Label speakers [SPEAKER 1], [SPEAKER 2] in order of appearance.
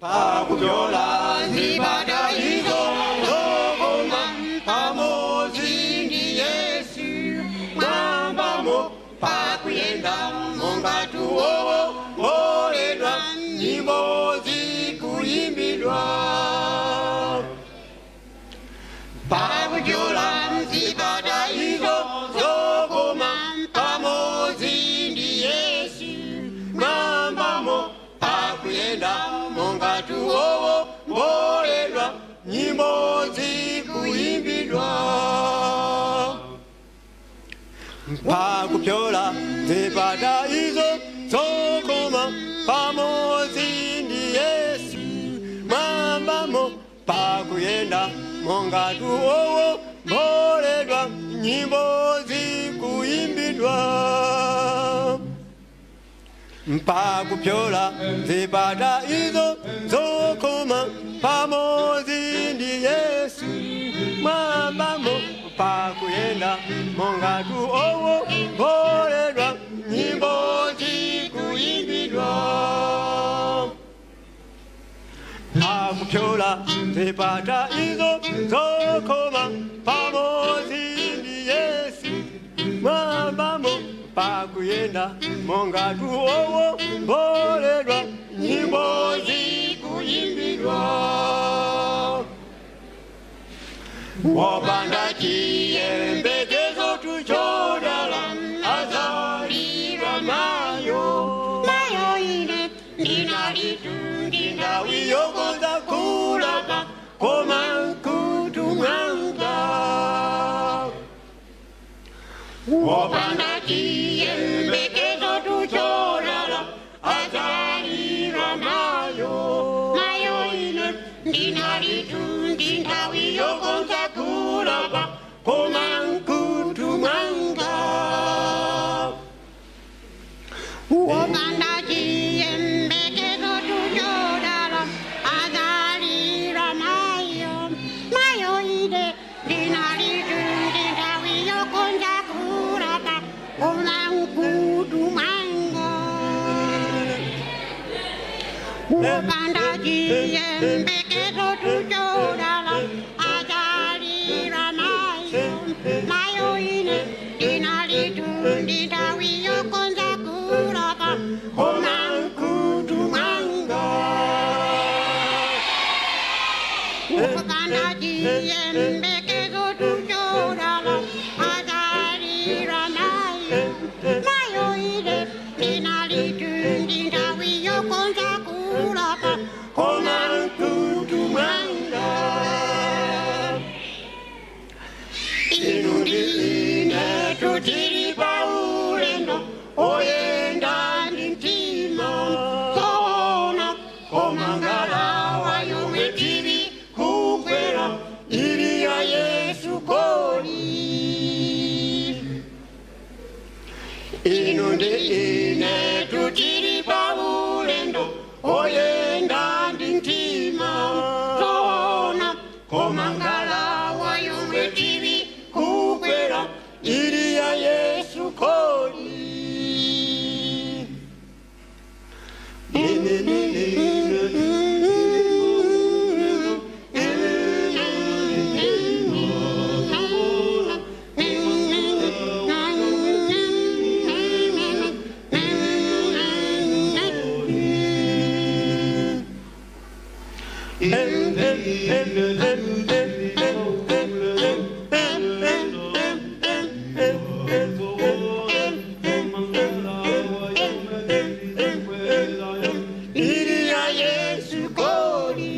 [SPEAKER 1] Pakupyola zipata izo zokoma pamodzi ndi Yesu mwambamo pakuyenda monga tuwomboledwa nyimbo zikuyimbidwa. Pakupyola zipata izo zokoma pamodzi ndi Yesu mwambamo pakuyenda monga tuwomboledwa nyimbo zikuyimbidwa. Pakupyola zipata izo zokoma pamodzi ndi Yesu mwambamo pakuyenda monga tuwomboledwa nyimbo zikuyimbidwa. Pakupyola zipata izo zokoma pamodzi ndi Yesu mwambamo pakuyenda monga tuwomboledwa nyimbo zikuyimbidwa. Pakupyola zipata izo zokoma pamodzi ndi Yesu mwambamo pakuyenda monga tuwomboledwa nyimbo zikuyimbidwa. Wopanda chiyembekezo tuchodala azalira mayo.
[SPEAKER 2] Mayo ine ndinalitu
[SPEAKER 1] Nthawi yokonza kulapa koma mkutu mwanga. Wopanda chiyembekezo tuchodala azalira mayo.
[SPEAKER 2] Mayo ine ndinalitu
[SPEAKER 1] Nthawi yokonza kulapa koma mkutu mwanga.
[SPEAKER 2] Wopanda chiyembekezo tuchodala azalira mayo. Mayo ine ndinalitu nthawi yokonza kulapa koma mkutu mwanga. Wopanda chiyembekezo tuchodala azalira mayo. Mayo ine ndinalitu nthawi yokonza kulapa
[SPEAKER 1] Koma mkutu mwanga.
[SPEAKER 2] Wopanda chiyembekezo tuchodala azalira mayo. Mayo ine ndinalitu nthawi yokonza kulapa
[SPEAKER 1] Koma mkutu mwanga. Inu ndi ine tutili paulendo oyenda ndi mtima zoona koma ngalawa yomwe tili kukwera ili ya Yesu koli. Inu ndi ine tutili paulendo oyenda ndi mtima zoona koma ngalawa yomwe tili kukwera ili ya Yesu koli. Ili ya Yesu koli.